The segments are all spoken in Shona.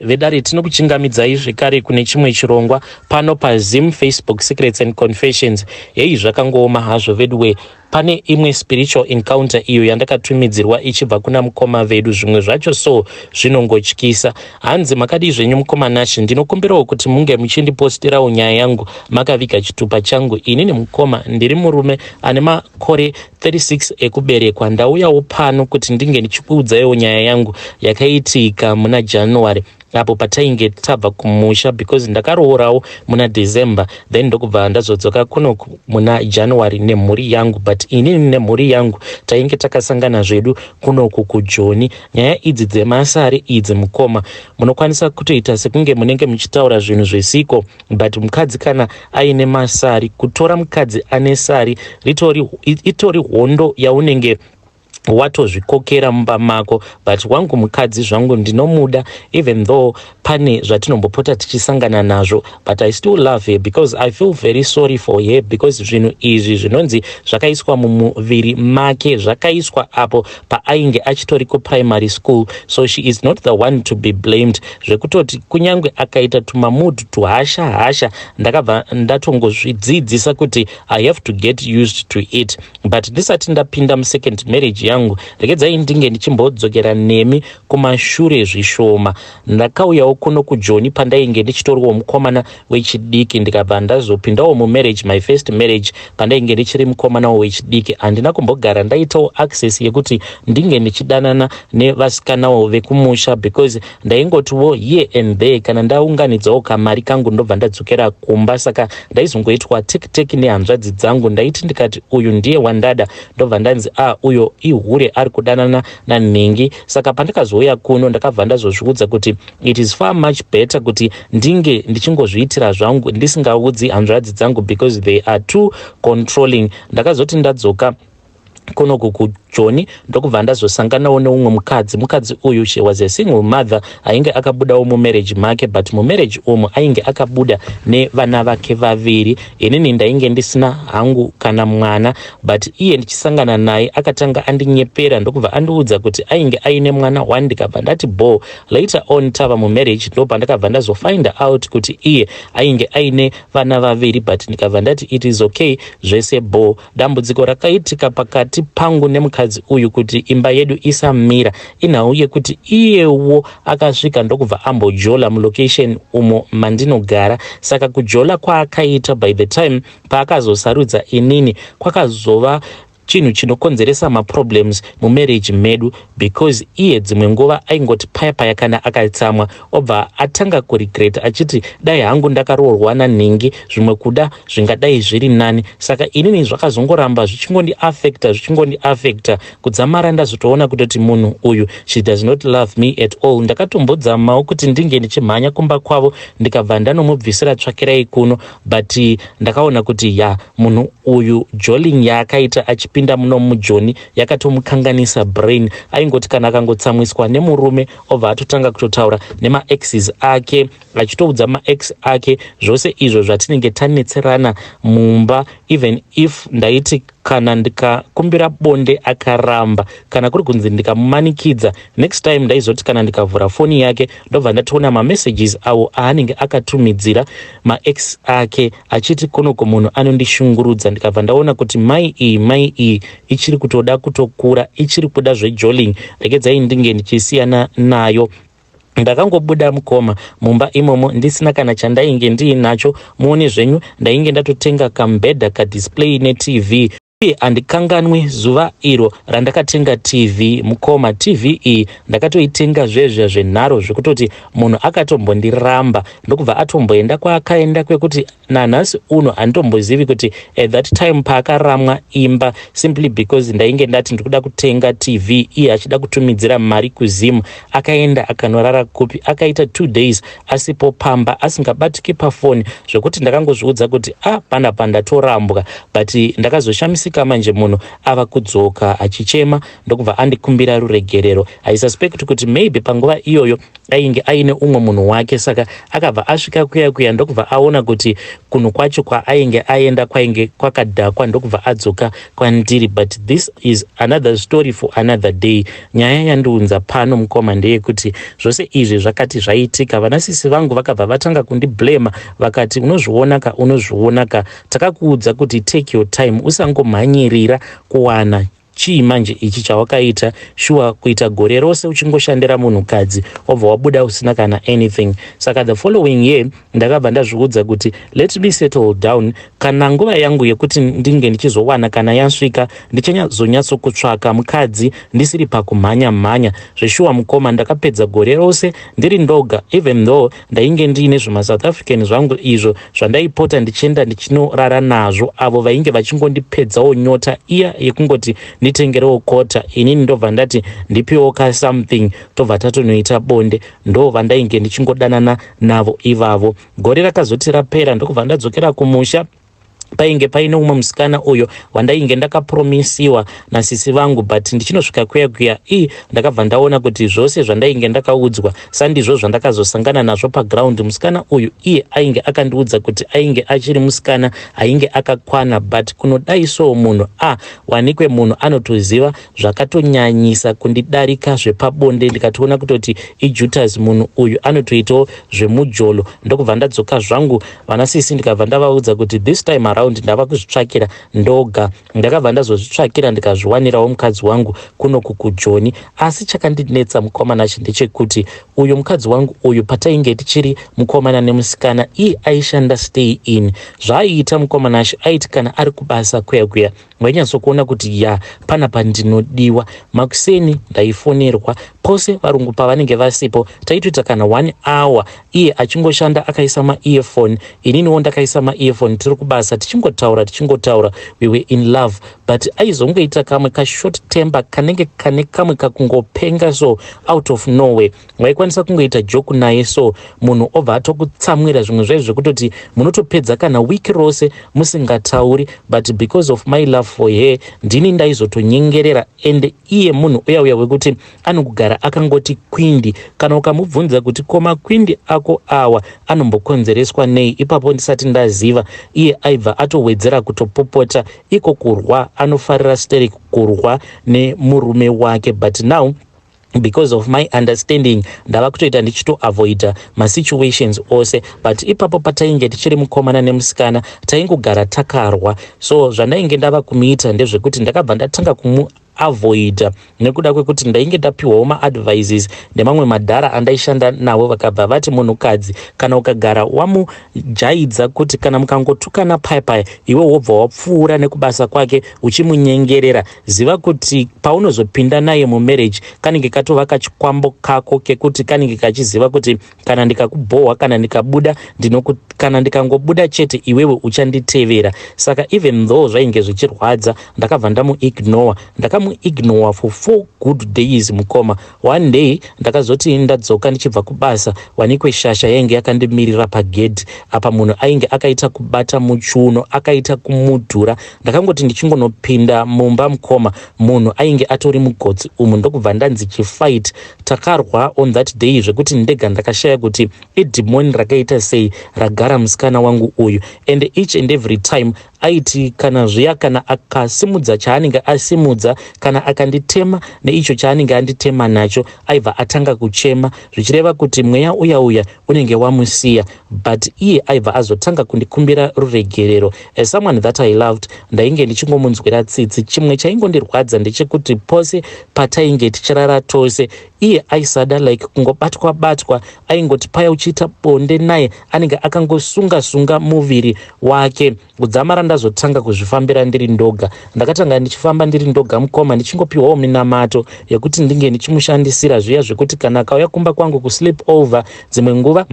Vedare, tinokuchingamidzai zvekare kune chimwe chirongwa pano paZim Facebook Secrets and Confessions. Hei, zvakangooma hazvo veduwe. Pane imwe spiritual encounter iyo yandakatumidzirwa ichibva kuna mukoma vedu. Zvimwe zvacho so zvinongotyisa. Hanzi, "Makadii zvenyu, mukoma Nashi? Ndinokumbirawo kuti munge muchindipostirawo nyaya yangu makaviga chitupa changu. Inini mukoma, ndiri murume ane makore 36 ekuberekwa. Ndauyawo pano kuti ndinge ndichikuudzaiwo nyaya yangu yakaitika muna January, apo patainge tabva kumusha, because ndakaroorawo muna December, then ndokubva ndazodzoka kuno muna January nemhuri yangu. But inini nemhuri yangu tainge takasangana zvedu kunoku kuJoni. Nyaya idzi dzemasari idzi, mukoma, munokwanisa kutoita sekunge munenge muchitaura zvinhu zvisiko, but mukadzi kana aine masari, kutora mukadzi ane sari itori hondo yaunenge watozvikokera mumba mako. But wangu mukadzi zvangu ndinomuda, even though pane zvatinombopota tichisangana nazvo, but I still love her because I feel very sorry for her, because zvinhu izvi zvinonzi zvakaiswa mumuviri make zvakaiswa apo paainge achitori kuprimary school, so she is not the one to be blamed. Zvekutoti kunyange akaita tumamood tuhasha hasha, ndakabva ndatongozvidzidzisa kuti I have to get used to it. But ndisati ndapinda musecond marriage yangu, regedzai ndinge ndichimbodzokera nemi kumashure zvishoma. Ndakauyawo kuno kuJoni pandainge ndichitoriwo mukomana wechidiki, ndikabva ndazopindawo mumarriage, my first marriage, pandainge ndichiri mukomanawo wechidiki. Handina kumbogara ndaitawo access yekuti ndinge ndichidanana nevasikanawo vekumusha, because ndaingotiwo here and there kana ndaunganidzawo kamari kangu, ndobva ndadzokera kumba. Saka ndaizongoitwa tekiteki nehanzvadzi dzangu. Ndaiti ndikati uyu ndiye wandada, ndobva ndanzi, "A ah, uyo ihure, ari kudanana nanhingi." Saka pandakazouya kuno, ndakabva ndazozviudza kuti it is far much better kuti ndinge ndichingozviitira zvangu ndisingaudzi hanzvadzi dzangu, because they are too controlling. Ndakazoti ndadzoka kunoku kuJoni, ndokubva ndazosanganawo neumwe mukadzi. Mukadzi uyu, she was a single mother, ainge akabudawo mumarriage make, but mumarriage umu ainge akabuda nevana vake vaviri. Inini ndainge ndisina hangu kana mwana, but iye ndichisangana naye akatanga andinyepera, ndokubva andiudza kuti ainge aine mwana one. Ndikabva ndati bo. Later on tava mumarriage, ndopandakabva ndazofind out kuti iye ainge aine vana vaviri, but ndikabva ndati it is okay, zvese bo. Dambudziko rakaitika pakati pangu nemukadzi uyu kuti imba yedu isamira inhau yekuti iyewo akasvika ndokubva ambojola mulocation umo mandinogara. Saka kujola kwaakaita, by the time paakazosarudza inini, kwakazova chinhu chinokonzeresa maproblems mumarriage medu, because iye dzimwe nguva aingoti paya paya kana akatsamwa, obva atanga kuregret achiti, "Dai hangu ndakaroorwa nanhingi, zvimwe kuda zvingadai zviri nani." Saka inini zvakazongoramba zvichingondiafecta, zvichingondiafecta, kudzamara ndazotoona kutoti munhu uyu, she does not love me at all. Ndakatombodzamawo kuti ndinge ndichimhanya kumba kwavo, ndikabva ndanomubvisira tsvakirai kuno, but ndakaona kuti ya, munhu uyu, joling yaakaita achipinda muno muJoni yakatomukanganisa brain. Aingoti kana akangotsamwiswa nemurume, obva atotanga kutotaura nemaexes ake, achitoudza maex ake zvose izvo zvatinenge tanetserana mumba. Even if ndaiti kana ndikakumbira bonde akaramba, kana kuri kunzi ndikamumanikidza, next time ndaizoti kana ndikavhura foni yake, ndobva ndatoona mamessages awo aanenge akatumidzira maex ake, achiti kunoko munhu anondishungurudza. Ndikabva ndaona kuti mai iyi, mai iyi ichiri kutoda kutokura, ichiri kuda zvejoling, regedzai ndinge ndichisiyana nayo. Ndakangobuda, mukoma, mumba imomo ndisina kana chandainge ndiinacho. Muone zvenyu, ndainge ndatotenga kamubhedha, kadisplay neTV. Uye handikanganwi zuva iro randakatenga TV, mukoma. TV iyi ndakatoitenga zvezve zvenharo, zvekutoti munhu akatombondiramba, ndokubva atomboenda kwaakaenda, kwekuti nanhasi uno handitombozivi kuti at that time paakaramwa imba simply because ndainge ndati ndikuda kutenga TV, iye achida kutumidzira mari kuZimu, akaenda akanorara kupi. Akaita 2 days asipo pamba, asingabatiki pafoni, zvekuti ndakangozviudza kuti a ah, panapa ndatorambwa. But ndakazoshamisika. Ndakashamisika manje munhu ava kudzoka achichema, ndokubva andikumbira ruregerero. I suspect kuti maybe panguva iyoyo ainge aine umwe munhu wake, saka akabva asvika kuya kuya, ndokubva aona kuti kunhu kwacho kwaainge aenda kwainge kwakadhakwa, ndokubva adzoka kwandiri. But this is another story for another day. Nyaya yandiunza pano, mukoma, ndeyekuti zvose izvi zvakati zvaitika, vanasisi vangu vakabva vatanga kundiblema, vakati, "Unozvionaka, unozvionaka, takakuudza kuti take your time, usangomhanyirira kuwana. Chii manje ichi chawakaita? Shuwa kuita gore rose uchingoshandira munhukadzi, wabva wabuda usina kana anything." Saka the following year ndakabva ndazviudza kuti let me settle down. Kana nguva yangu yekuti ndinge ndichizowana kana yasvika, ndichanyazonyatsokutsvaka mukadzi ndisiri pakumhanya mhanya. Zveshuwa, mukoma, ndakapedza gore rose ndiri ndoga, even though ndainge ndiine zvemaSouth African zvangu izvo zvandaipota ndichienda ndichinorara nazvo, avo vainge vachingondipedzawo nyota iya yekungoti nditengerewo kota, inini ndobva ndati ndipiwo kasomething, tobva tatonoita bonde. Ndo vandainge ndichingodanana navo ivavo. Gore rakazoti rapera, ndokubva ndadzokera kumusha. Painge paine umwe musikana uyo wandainge ndakapromisiwa nasisi vangu, but ndichinosvika kuya kuya ii, ndakabva ndaona kuti zvose zvandainge ndakaudzwa sandizvo zvandakazosangana nazvo paground. Musikana uyu iye ainge akandiudza kuti ainge achiri musikana ainge akakwana, but kunodai so munhu a wanikwe munhu anotoziva zvakatonyanyisa kundidarika zvepabonde. Ndikatoona kutoti ijutas, munhu uyu anotoitawo zvemujolo. Ndokubva ndadzoka zvangu vanasisi, ndikabva ndavaudza kuti this time around ndava kuzvitsvakira ndoga. Ndakabva ndazozvitsvakira, ndikazviwanirawo mukadzi wangu kunoku kuJoni. Asi chakandinetsa, mukomana, ndechekuti uyu mukadzi wangu uyu, patainge tichiri mukomana nemusikana, iye aishanda stay in. Zvaaiita, mukomana, aiti kana ari kubasa kuya kuya, wainyatsokuona kuti ya, panapa ndinodiwa. Makuseni ndaifonerwa pose varungu pavanenge vasipo, taitoita kana one hour iye achingoshanda akaisa maearphone, ininiwo ndakaisa maearphone, tiri kubasa tichingotaura, tichingotaura. We were in love, but aizongoita kamwe kashort temper kanenge kane kamwe kakungopenga so out of nowhere. Waikwanisa kungoita joke naye so, munhu obva atokutsamwira, zvimwe zvaizvo zvekutoti munotopedza kana wiki rose musingatauri. But because of my love for her, ndini ndaizotonyengerera. Ende iye munhu uya uya wekuti anogara akangoti kwindi. Kana ukamubvunza kuti ko makwindi ako awa anombokonzereswa nei, ipapo ndisati ndaziva, iye aibva atowedzera kutopopota iko kurwa. Anofarira sterek kurwa nemurume wake, but now because of my understanding ndava kutoita ndichitoavoida masituations ose. But ipapo patainge tichiri mukomana nemusikana, taingogara takarwa. So zvandainge ndava kumuita ndezvekuti ndakabva ndatanga kumu avoida, nekuda kwekuti ndainge ndapiwawo maadvices nemamwe madhara andaishanda navo. Vakabva vati munhukadzi kana ukagara wamujaidza kuti kana mukangotukana paya paya, iwe wobva wapfuura nekubasa kwake uchimunyengerera, ziva kuti paunozopinda naye mumarriage, kanenge katova kachikwambo kako kekuti kanenge kachiziva kuti kana ndikakubhohwa, kana ndikabuda, kana ndikangobuda chete, iwewe uchanditevera. Saka even though zvainge zvichirwadza, ndakabva ndamuignore. Ndakamuignore for 4 good days, mukoma. One day ndakazoti ndadzoka ndichibva kubasa, wanikwe shasha yainge yakandimirira pagedhi apa. Munhu ainge akaita kubata muchiuno, akaita kumudhura. Ndakangoti ndichingonopinda mumba, mukoma, munhu ainge atori mugotsi umu, ndokubva ndanzi chifight. Takarwa on that day zvekuti ndega ndakashaya kuti idhimoni rakaita sei ragara musikana wangu uyu. And each and every time aiti kana zviya, kana akasimudza chaanenge asimudza, kana akanditema neicho chaanenge anditema nacho, aibva atanga kuchema, zvichireva kuti mweya uya uya unenge wamusiya. But iye aibva azotanga kundikumbira ruregerero. As someone that I loved, ndainge ndichingomunzwira tsitsi. Chimwe chaingondirwadza ndechekuti pose patainge tichirara tose, iye aisada like kungobatwa batwa. Aingoti paya uchiita bonde naye, anenge akangosunga sunga muviri wake. Kudzamara ndazotanga kuzvifambira ndiri ndoga. Ndakatanga ndichifamba ndiri ndoga, mukoma, ndichingopiwawo minamato yekuti ndinge ndichimushandisira zviya zvekuti kana akauya kumba kwangu kusleep over, dzimwe nguva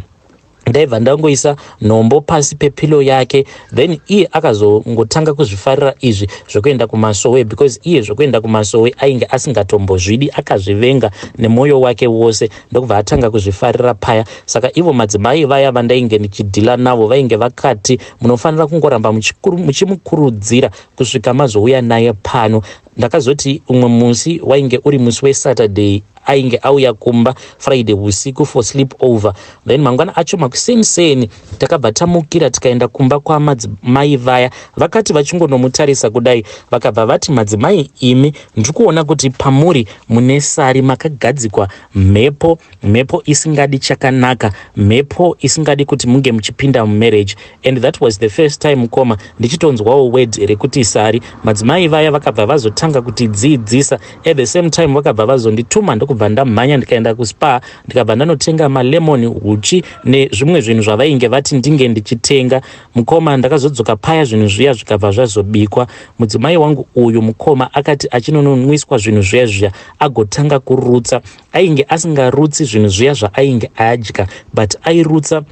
Ndaibva ndangoisa nhombo pasi pepilo yake, then iye akazongotanga kuzvifarira izvi zvekuenda kumasowe, because iye zvekuenda kumasowe ainge asingatombozvidi, akazvivenga nemwoyo wake wose, ndokubva atanga kuzvifarira paya. Saka ivo madzimai vaya vandainge ndichidhila navo vainge vakati munofanira kungoramba muchimukurudzira kusvika mazouya naye pano. Ndakazoti umwe musi, wainge uri musi weSaturday, ainge auya kumba Friday usiku for sleep over, then mangwana acho makuseniseni takabva tamukira tikaenda kumba kwamadzimai vaya. Vakati vachingonomutarisa kudai, vakabva vati, "Madzimai imi, ndiri kuona kuti pamuri mune sari, makagadzikwa mhepo, mhepo isingadi chakanaka, mhepo isingadi kuti munge muchipinda mumarriage." And that was the first time, mukoma, ndichitonzwawo word rekuti sari. Madzimai vaya vakabva vazotanga kutidzidzisa. At the same time vakabva vazondituma, ndokubva ndamhanya ndikaenda kuSpar, ndikabva ndanotenga malemon, huchi nezvimwe zvinhu zvavainge vati ndinge ndichitenga. Mukoma, ndakazodzoka paya, zvinhu zviya zvikabva zvazobikwa. Mudzimai wangu uyu, mukoma, akati achinononwiswa zvinhu zviya zviya, agotanga kurutsa. Ainge asingarutsi zvinhu zviya zvaainge adya, but airutsa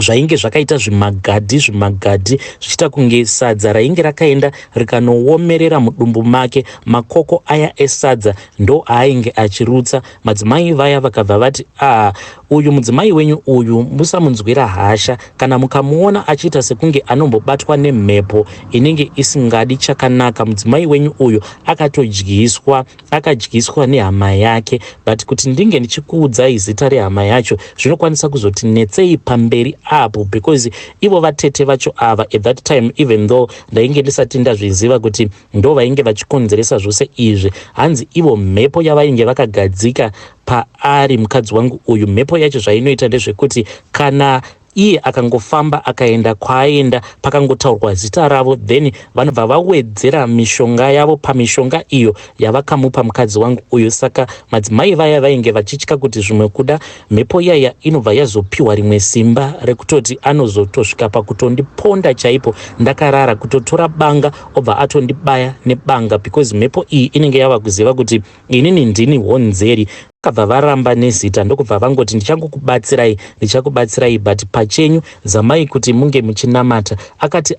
zvainge zvakaita zvimagadhi zvimagadhi, zvichiita kunge sadza rainge rakaenda rikanoomerera mudumbu make. Makoko aya esadza ndo aainge achirutsa. Madzimai vaya vakabva vati, "Aa, uyu mudzimai wenyu uyu musamunzwira hasha. Kana mukamuona achiita sekunge anombobatwa nemhepo inenge isingadi chakanaka, mudzimai wenyu uyu akatodyiswa, akadyiswa nehama yake. But kuti ndinge ndichikuudzai zita rehama yacho zvinokwanisa kuzoti netsei pamberi apo, because ivo vatete vacho ava, at that time, even though ndainge ndisati ndazviziva kuti ndo vainge vachikonzeresa zvose izvi, hanzi ivo mhepo yavainge vakagadzika paari mukadzi wangu uyu, mhepo yacho zvainoita ndezvekuti kana iye akangofamba akaenda kwaaenda, pakangotaurwa zita ravo, then vanobva vawedzera mishonga yavo pamishonga iyo yavakamupa mukadzi wangu uyu." Saka madzimai vaya vainge vachitya kuti zvimwe kuda mhepo iyaya inobva yazopiwa rimwe simba rekutoti anozotosvika pakutondiponda chaipo ndakarara, kutotora banga obva atondibaya nebanga, because mhepo iyi inenge yava kuziva kuti inini ndini honzeri. Vakabva varamba nezita, ndokubva vangoti, "Ndichangokubatsirai, ndichakubatsirai, but pachenyu zamai kuti munge muchinamata." Akati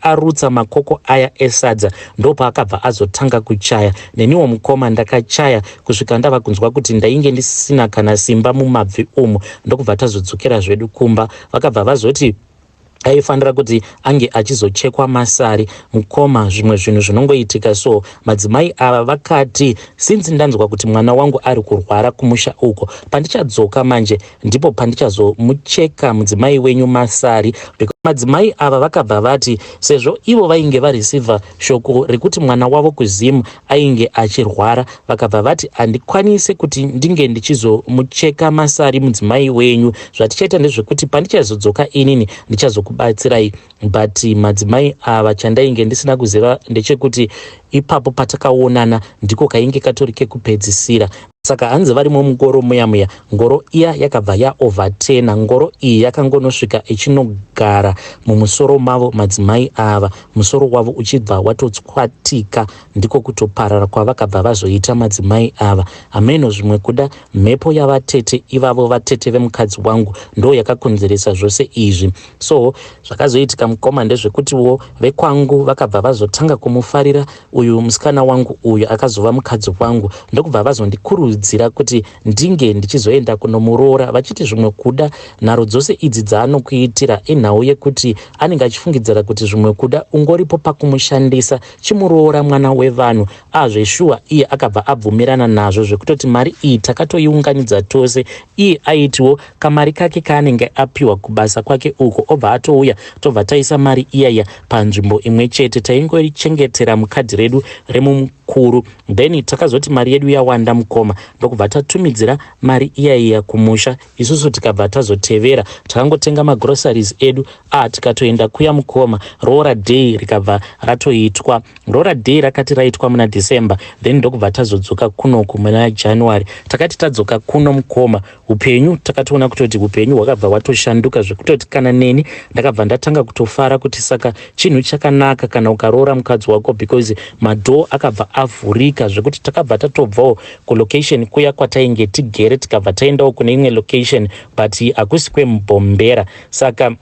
arutsa makoko aya esadza, ndopaakabva azotanga kuchaya. Neniwo, mukoma, ndakachaya kusvika ndava kunzwa kuti ndainge ndisina kana simba mumabvi umu, ndokubva tazodzokera zvedu kumba. Vakabva vazoti aifanira kuti ange achizochekwa masari. Mukoma, zvimwe zvinhu zvinongoitika. So madzimai ava vakati, "Since ndanzwa kuti mwana wangu ari kurwara kumusha uko, pandichadzoka manje ndipo pandichazomucheka mudzimai wenyu masari." Madzimai ava vakabva vati sezvo ivo vainge vareceiva shoko rekuti mwana wavo kuZimu ainge achirwara, vakabva vati, "Handikwanisi kuti ndinge ndichizomucheka masari mudzimai wenyu. Zvatichaita ndezvekuti pandichazodzoka inini ndichazokubatsirai." But madzimai ava, chandainge ndisina kuziva ndechekuti ipapo patakaonana ndiko kainge katori kekupedzisira. Saka hanzi varimo mungoro muya muya, ngoro iya yakabva yaoverturna. Ngoro iyi yakangonosvika ichinogara mumusoro mavo madzimai ava, musoro wavo uchibva watotswatika. Ndiko kutoparara kwavakabva vazoita madzimai ava. Hameno, zvimwe kuda mhepo yavatete ivavo, vatete vemukadzi wangu, ndo yakakonzeresa zvose izvi. So zvakazoitika, mukoma, ndezvekutiwo vekwangu vakabva vazotanga kumufarira uyu musikana wangu uyu akazova mukadzi wangu, ndokubva vazondikurudzira kuti ndinge ndichizoenda kunomuroora, vachiti zvimwe kuda nharo dzose idzi dzaanokuitira inhau yekuti anenge achifungidzira kuti zvimwe kuda ungoripo pakumushandisa, chimuroora mwana wevanhu. Azveshuwa, iye akabva abvumirana nazvo, zvekutoti mari iyi takatoiunganidza tose. Iye aitiwo kamari kake kaanenge apiwa kubasa kwake uko, obva atouya, tobva taisa mari iyaya panzvimbo imwe chete, taingoichengetera mukadhi redu remumukuru. Then takazoti mari yedu yawanda, mukoma, ndokubva tatumidzira mari iyaiya kumusha. Isusu tikabva tazotevera, takangotenga magroceries edu a, tikatoenda kuya. Mukoma, roora day rikabva ratoitwa. Roora day rakati raitwa muna December, then ndokubva tazodzoka kunoku muna January. Takati tadzoka kuno, mukoma, upenyu takatoona kutoti upenyu hwakabva hwatoshanduka, zvekutoti kana neni ndakabva ndatanga kutofara kuti saka chinhu chakanaka kana ukaroora mukadzi wako, because madoor akabva avhurika zvekuti takabva tatobvawo kulocation kuya kwatainge tigere, tikabva taendawo kune imwe location, but hakusi kwembombera. Saka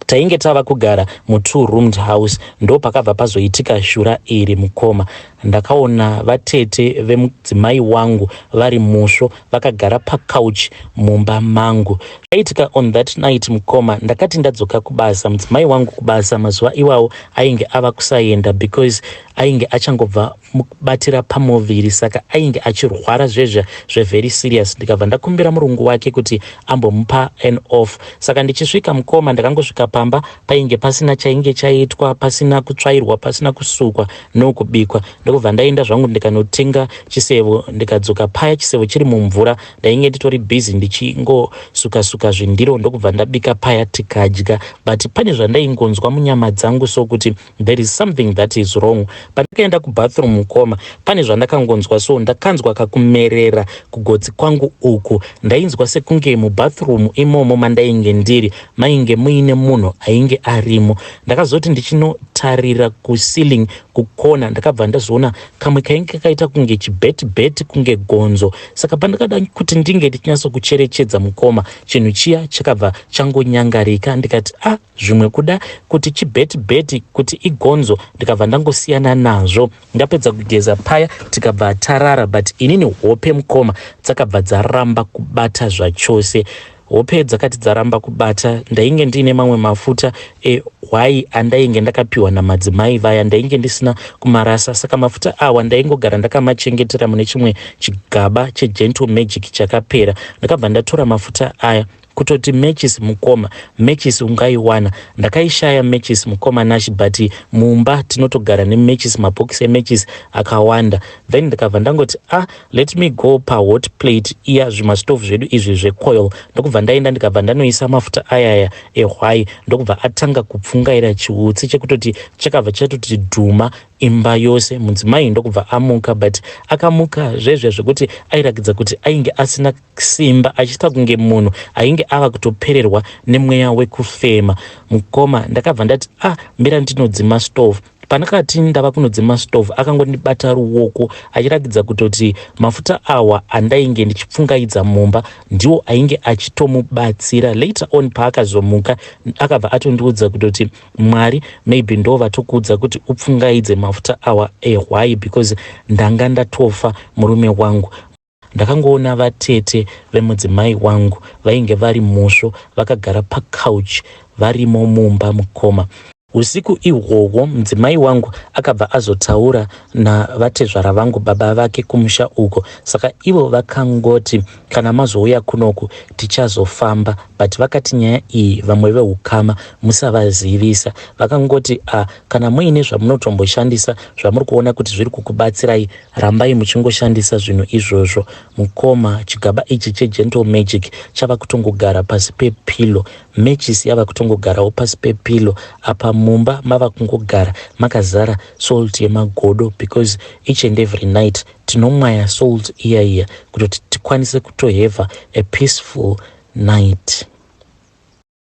tainge tava kugara mutwo roomed house. Ndo pakabva pazoitika shura iri, mukoma. Ndakaona vatete vemudzimai wangu vari musvo, vakagara pacouch mumba mangu. Zvaitika on that night, mukoma, ndakati ndadzoka kubasa, mudzimai wangu kubasa mazuva iwawo ainge ava kusaenda because ainge achangobva mukubatira pamuviri, saka ainge achirwara zvezva zvevery serious. Ndikabva ndakumbira murungu wake kuti ambomupa an off. Saka ndichisvika, mukoma, ndakangosvika pamba painge pasina chainge chaitwa, pasina kutsvairwa, pasina kusukwa nokubikwa. Ndokubva ndaenda zvangu ndikanotenga chisevo, ndikadzoka paya chisevo chiri mumvura. Ndainge nditori busy ndichingosuka-suka zvindiro, ndokubva ndabika paya tikadya, but pane zvandaingonzwa munyama dzangu sokuti there is something that is wrong. Pandakaenda kubathroom, mukoma, pane zvandakangonzwa so, ndakanzwa kakumerera kugotsi kwangu uku. Ndainzwa sekunge mubathroom imomo mandainge ndiri mainge muine munhu ainge arimo. Ndakazoti ndichinotarira kuceiling kukona, ndakabva ndazoona kamwe kainge kakaita kunge chibhetibheti, kunge gonzo. Saka pandakada kuti ndinge ndichinyatsokucherechedza, mukoma, chinhu chiya chakabva changonyangarika. Ndikati, "A ah, zvimwe kuda kuti chibhetibheti, kuti igonzo." Ndikabva ndangosiyana nazvo. Ndapedza kugeza paya, tikabva tarara, but inini hope, mukoma, dzakabva dzaramba kubata zvachose. Hope dzakati dzaramba kubata. Ndainge ndiine mamwe mafuta ehwai andainge ndakapiwa namadzimai vaya, ndainge ndisina kumarasa. Saka mafuta awa ndaingogara ndakamachengetera mune chimwe chigaba cheGentle Magic chakapera. Ndakabva ndatora mafuta aya. Kutoti matches, mukoma, matches ungaiwana? Ndakaishaya matches, mukoma Nashi, but mumba tinotogara nematches, mabhokisi ematches akawanda. Then ndikabva ndangoti, "Ah, let me go pahot plate iya, zvimastovhu zvedu izvi zvecoil." Ndokubva ndaenda, ndikabva ndanoisa mafuta ayaya ehwai, ndokubva atanga kupfungaira chiutsi chekutoti chakabva chatoti dhuma imba yose. Mudzimai ndokubva amuka, but akamuka zvezve zvekuti airakidza kuti ainge asina simba, achiita kunge munhu ainge ava kutopererwa nemweya wekufema. Mukoma, ndakabva ndati, "Ah, mira ndinodzima stove." Pandakati ndava kunodzima stove, akangondibata ruoko achiratidza kutoti mafuta awa andainge ndichipfungaidza mumba ndiwo ainge achitomubatsira. Later on paakazomuka, akabva atondiudza kutoti, "Mwari maybe ndo vatokuudza kuti upfungaidze mafuta awa ehwai, because ndanga ndatofa, murume wangu." Ndakangoona vatete vemudzimai wangu vainge vari musvo, vakagara pacouch varimo mumba, mukoma. Usiku ihwohwo mudzimai wangu akabva azotaura navatezvara vangu, baba vake kumusha uko. Saka ivo vakangoti, "Kana mazouya kunoku tichazofamba," but vakati nyaya iyi vamwe veukama musavazivisa. Vakangoti, "A, kana muine zvamunotomboshandisa zvamuri kuona kuti zviri kukubatsirai, rambai muchingoshandisa zvinhu izvozvo." Mukoma, chigaba ichi cheGentle Magic chava kutongogara pasi pepillow, matches yava kutongogarawo pasi pepillow. Apa mumba mava kungogara makazara salt yemagodo, because each and every night tinomwaya salt iya iya kutoti tikwanise kutohave a peaceful night.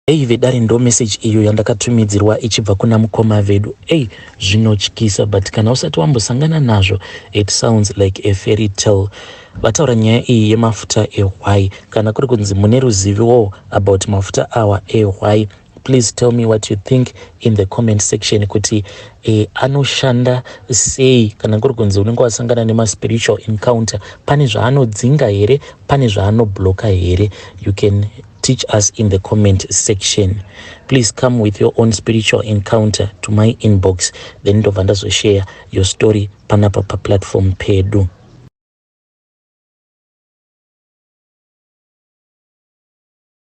Ei vedare, ndo message iyo yandakatumidzirwa ichibva kuna mukoma vedu. Ei, zvinotyisa, but kana usati wambosangana nazvo, it sounds like a fairy tale. Vataura nyaya iyi yemafuta ehwai. Kana kuri kunzi mune ruziviwo about mafuta awa ehwai, please tell me what you think in the comment section, kuti anoshanda sei. Kana kuri kunzi unenge wasangana nemaspiritual encounter, pane zvaanodzinga here? Pane zvaanobloka here? You can teach us in the comment section. Please come with your own spiritual encounter to my inbox, then ndobva ndazoshare your story panapa paplatform pedu.